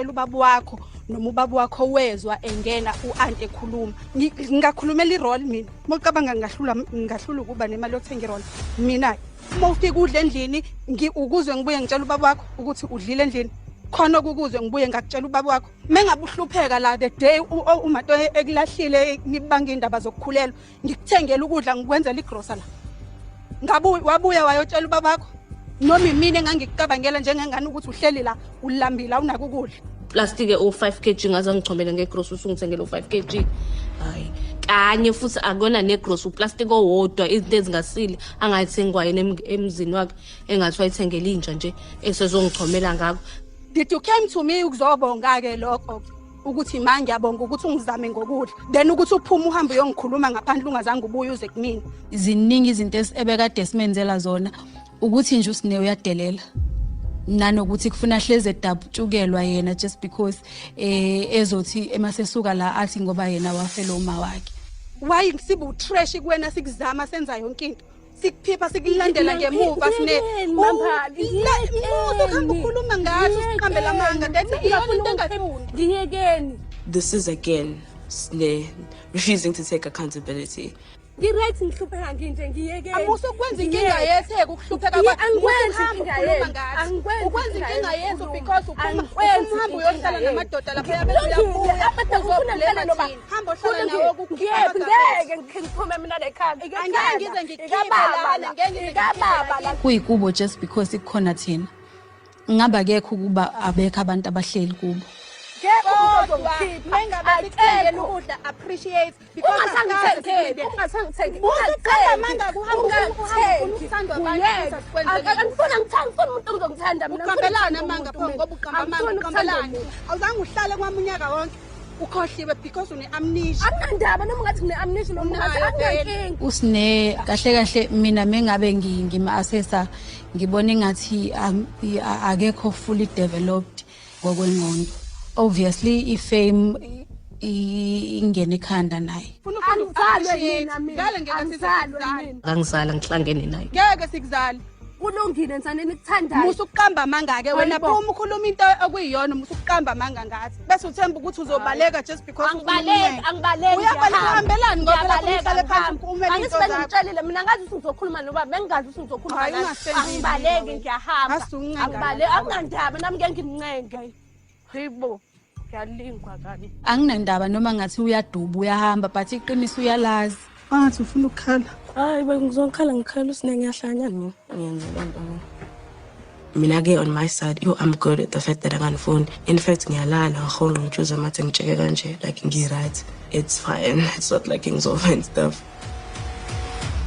Ubaba wakho noma ubaba wakho wezwa engena u-anti ekhuluma. Ngingakhulumela i-roll mina. Uma ucabanga ngingahlula, ngingahlula ukuba nemali yokuthenga i-roll mina. Uma ufika udla endlini, ukuzwe ngibuye ngitshela ubaba wakho ukuthi udlile endlini khona, okukuzwe ngibuye ngakutshela ubaba wakho mengabe uhlupheka la. The day umato ekulahlile, nibanga indaba zokukhulelwa, ngikuthengela ukudla, ngikwenzela igrosa la, ngabe wabuya wayotshela ubabakho noma imina engangikucabangela njengengane ukuthi uhleli la ulambile, awunako ukudla? Plastiki o-5 kg, ngaze ngichomele ngegrosa, usungithengele u-5 kg. Hayi, kanye futhi akuyona negrosa, uplastiki owodwa, izinto ezingasile angayithengwa yena emzini wakhe, engathi wayithengela inja nje, esezongichomela ngakho. Did you came to me ukuzobonga-ke lokho, ukuthi ma ngiyabonga ukuthi ungizame ngokudla, then ukuthi uphume uhambe uyongikhuluma ngaphandle, ungazange ubuye uze kumina? Ziningi izinto ebekade simenzela zona, ukuthi nje uSine uyadelela, nanokuthi kufuna hleze edabutshukelwa yena just because ezothi emasesuka la athi ngoba yena wafela uma wakhe. Why sibe utrash kuwena, sikuzama, senza yonke into, sikuphipha, sikulandela ngemuva, Sine? Musa ukuhamba ukhuluma ngathi, usiqambela amanga. That's iyona into engafuni. Ngiyekeni. This is again Sne refusing to take accountability. Ngi-right, ngihlupheka nginje, ngiyekeni. Amusa ukwenza inkinga yethu ukuhlupheka. Angikwenzi inkinga yethu. Angikwenzi. Ukwenza inkinga yethu because uphuma, Angikwenzi uhamba inkinga uyohlala yethu. namadoda lapha, bese Kulungile, uyabuya abada ngifuna ngicele noba uzoblema thina. Hamba ohlala nawo. Ngiyephi? Ngeke ngikhe ngiphume mina lekhaya. Angeke ngize ngikukhiphe lana, ngeke ngize. Ikababa la. Kuyikubo just because kukhona thina, ngabe akekho ukuba abekho abantu abahleli kubo. Ngeke umuntu Kodwa ozongikhipha. mengabe sikuthengela Akekho. ukudla, appreciate because Ungasangithengeli, ungasangithengeli. Buza ukuqamba amanga, kuhamba ufuna ukuthandwa abantu, asikwenzele. Angifuna ngithanda, ngifuna umuntu ongizongithanda mina. Uqambelana amanga pho, ngoba uqamba amanga. Angifuni ukuthanda Uqambelana. umuntu. Awuzange uhlale kwami unyaka wonke, ukhohliwe because une-amnesia. Akunandaba noma ungathi ngine-amnesia noma ungathi Unayo vele. anginankinga. Usine kahle kahle, mina mengabe ngima-assessa, ngibona engathi akekho fully developed ngokwengqondo. Obviously ifame ingene ekhanda naye. Funa Angizalwe uku-appreciate. yina mina. Vele ngeke Angizalwe sikuzale. mina. Angizala, ngihlangene naye. Ngeke sikuzale. Kulungile, nsaneni nikuthandayo. Musa ukuqamba amanga-ke wena. Hayibo. Phuma ukhuluma into okuyiyona, musa ukuqamba amanga ngathi, bese uthemba ukuthi uzobaleka just because ufuna Angibaleki, ukuncenga. angibaleki. Uyabaleka, Ngiyahamba. uhambelani? Ngoba phela Ngiyabaleka, uhlale phansi, ngihamba. umele Angithi into zakho. bengimtshelile mina, ngazi ukuthi ngizokhuluma noba bengingazi ukuthi ngizokhuluma Hayi, naye. ungasenzi Angibaleki, izinto. ngiyahamba. Asuncenga. Angibaleki, akunandaba nami, ngeke ngimncenge. Hayibo, ngiyalingwa kani. Anginandaba noma ngathi uyaduba, uyahamba, but iqiniso uyalazi. Angathi ufuna ukukhala. Hayi, bengizokhala, ngikhala uSine, ngiyahlanya mina. Ngiyenza loo nto mina. Mina-ke on my side, yo, I'm good at the fact that akangifuni. In fact, ngiyalala, ngihonqa, ngitshuze amathe, ngitsheke kanje, like ngi-right. It's fine. It's not like ngizova and stuff.